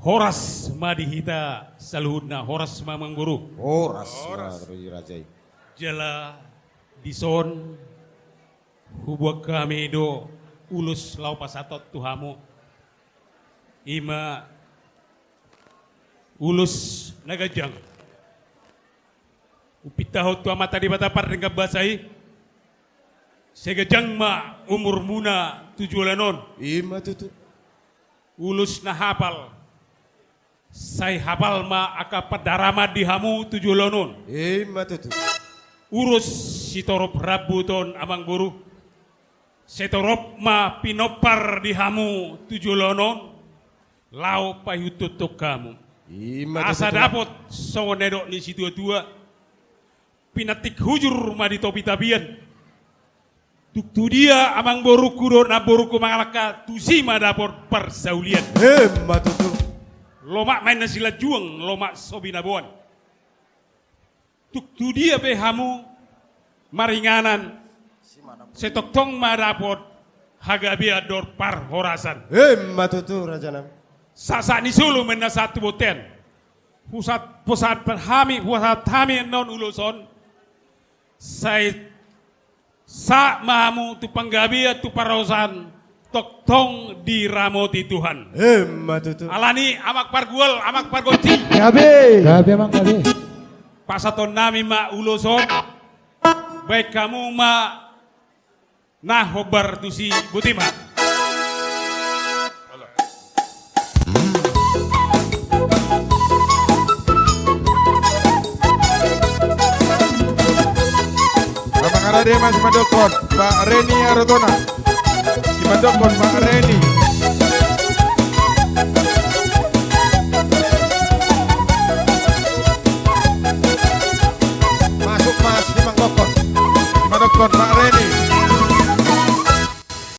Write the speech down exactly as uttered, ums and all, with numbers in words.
Horas ma di hita saluhutna, horas ma amangboru. Horas ma. Horas. Raja i. Jala dison hubuat hami do ulos laho pasahathon tu hamu. I ma ulos na ganjang. Hupintahon tu Amanta Debata pardenggan basa i. Sai ganjang ma umurmuna tu joloan on. I ma tutu. Ulos na hapal. Sai hapal ma angka pandaraman di hamu tu joloan on. I ma tutu. Ulos sitorop rambuton amangboru. Sitorop ma pinompar di hamu tu joloan on. Laho paihuthon hamu. I ma tutu. Asa dapot songon na nidok ni situatua. Pinantik hujur ma di topi tapian. Tung tu dia amangborungku dohot namborungku mangalangka, tusi ma dapot parsaulian. I ma tutu. Lomak ma inna silanjuang, lomak so binaboan. Tung tu dia pe hamu maringanan, sai tongtong ma dapot hagabean dohot parhorasan. I ma tutu, rajanami. Sahat-sahat ni solu ma inna sahat tu bontean. Hupasahat, hupasahat hami, hupasahat hami annon ulos on. Sai sahat ma hamu tu panggabean, tu parhorasan, tongtong diramoti Tuhan. I ma tutu. Alani i, amang pargual, amang pargonsi. Gabe. Gabe, amang, gabe. Pasahatonnami ma ulos on. Baen hamu ma na hombar tusi, botima. Amang Arade ma simandokkon, Pak Reni Arotona. Simandokkon, Pak Reni. Masuk, Mas, simandokkon. Simandokkon, Pak Reni.